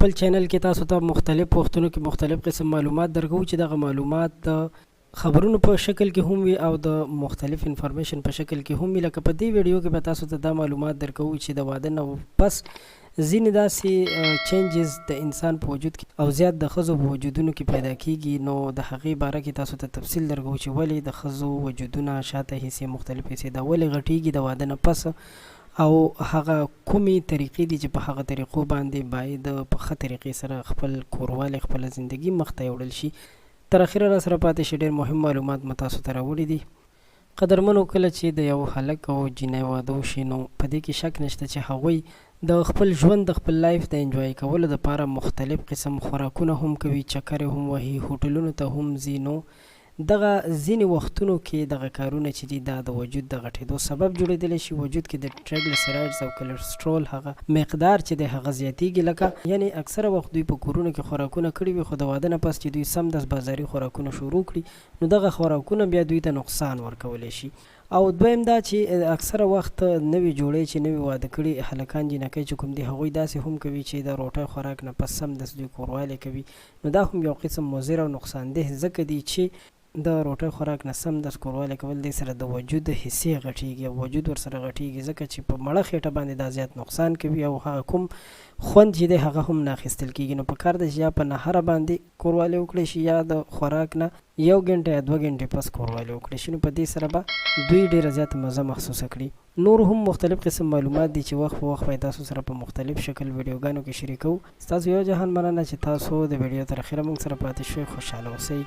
خپل چینل کې تاسو ته مختلف وختونو کې مختلف قسم معلومات درکوو چې دغه معلومات د خبرونو په شکل کې هم وي او د مختلف انفارمیشن په شکل کې هم وي. لکه په دې ویډیو کې به تاسو ته دا معلومات درکوو چې د واده نه پس ځینې داسې چینجز د انسان په وجود کې او زیات د ښځو په وجودونو کې پیدا کیږي، نو د هغې باره کې تاسو ته تفصیل درکوو چې ولې د ښځو وجودونه، شاته حصې، مختلف حصې دا ولې غټیږي د واده نه پس، او هغه کومې طریقې دي چې په هغه طریقو باندې باید په ښه طریقې سره خپل کوروالی، خپله زندګي مخته یوړل شي. تر اخره راسره پاتې شئ، ډېر مهم معلومات مو تاسو ته راوړي دي. قدرمنو کله چې د یو هلک او جینۍ واده وشي نو په دې کې شک نشته چې هغوی د خپل ژوند، د خپل لایف د انجوای کولو د پاره مختلف قسم خوراکونه هم کوي، چکرې هم وهي، هوټلونو ته هم ځي. نو دغه ځینې وختونو کې دغه کارونه چې دي دا د وجود د غټېدو سبب جوړېدلی شي. وجود کې د ټریګلیسرایډز او کلسټرول هغه مقدار چې دی هغه زیاتیږي. لکه یعنې اکثره وخت دوی په کورونو کې خوراکونه کړي وي، خو د واده نه پس چې دوی سمدست بازاري خوراکونه شروع کړي نو دغه خوراکونه بیا دوی ته نقصان ورکولی شي. او دویم دا چې اکثره وخت نوې جوړې چې نوي واده کړي هلکان جینکۍ چې کوم دي هغوی داسې هم کوي چې د روټۍ خوراک نه پس سمدست دوی کوروالی کوي، نو دا هم یو قسم مضر او نقصان ده ځکه دي چې د روټۍ خوراک نه سمدست کوروالی کول دې سره د وجود حصې غټیږي او وجود ورسره غټیږي، ځکه چې په مړه خېټه باندې دا زیات نقصان کوي او هغه کوم خوند چې دی هغه هم نه اخیستل کیږي. نو پکار ده چې یا په نهره باندې کوروالی وکړی شي یا د خوراک نه یو ګنټه یا دوه ګنټې پس کوروالی وکړی شي، نو په دې سره به دوی ډیره زیاته مزه محسوسه کړي. نور هم مختلف قسم معلومات دي چې وخت په وخت به یې تاسو سره په مختلف شکل ویډیوګانو کې شریکوو. ستاسو یو جهان مننه چې تاسو د ویډیو تر اخره موږ سره پاتې شوئ. خوشحاله اوسئ.